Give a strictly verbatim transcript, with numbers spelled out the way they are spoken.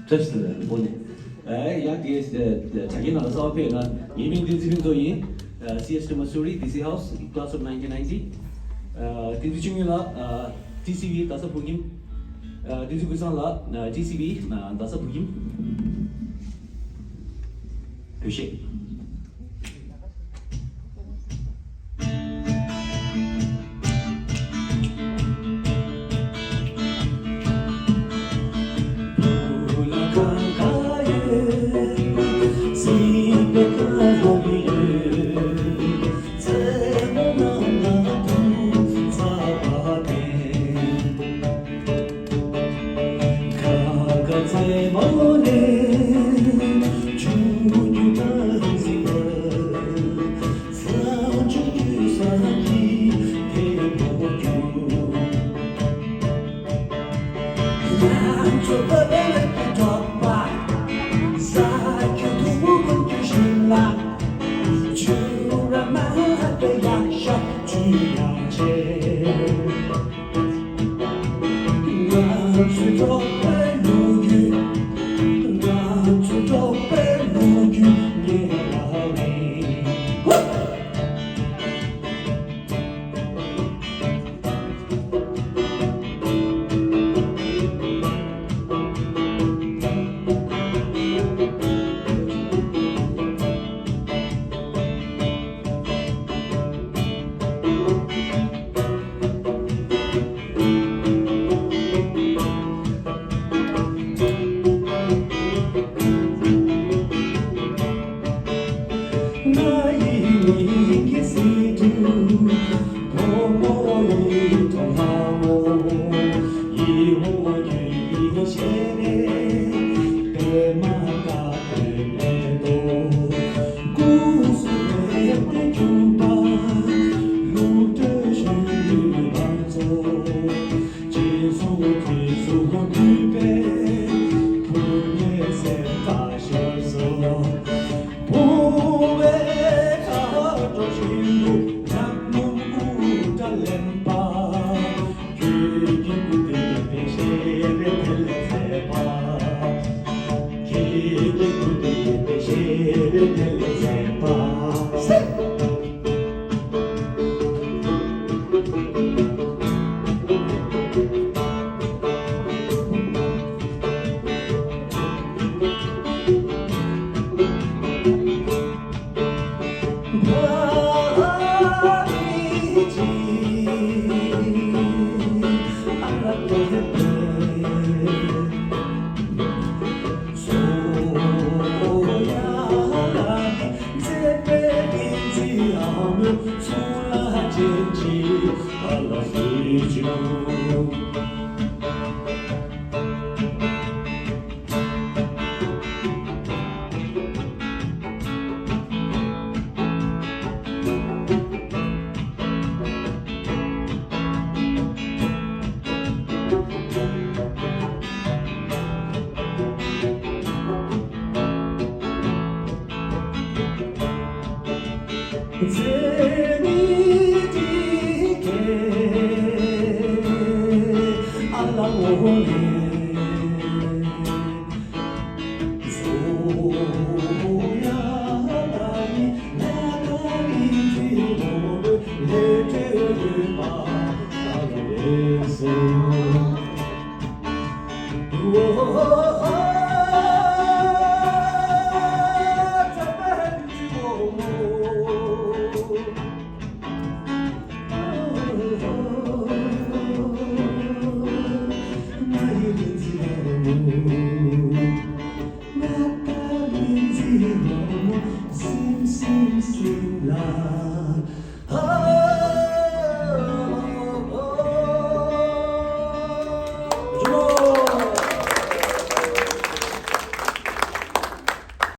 བཀྲ་ཤིས་བདེ་ལེགས། ཨེ་ཡང་དེ་དྲ་རྒྱའི་ནང་ལ་གསར་པ་ཕེབས་ན། ངའི་མིང་བསྟན་འཛིན་ཕུན་ཚོགས་ཡིན། ཨ། སི་ཨེཆ་ཊི་མ་སུ་རི། ཌི་སི་ཧའུ་སི། Class of nineteen ninety། ཨ། བསྟན་འཛིན་ཆོས་ཉིད་ལགས། ཨ། ཊི་སི་ཝི་རྡ་ས་བོད་ཁྱིམ། ཨ། བསྟན་འཛིན་ཀུན་བཟང་ལགས། ཨ། ཊི་སི་ཝི་རྡ་ས་བོད་ཁྱིམ། འབུལ་བཞེས།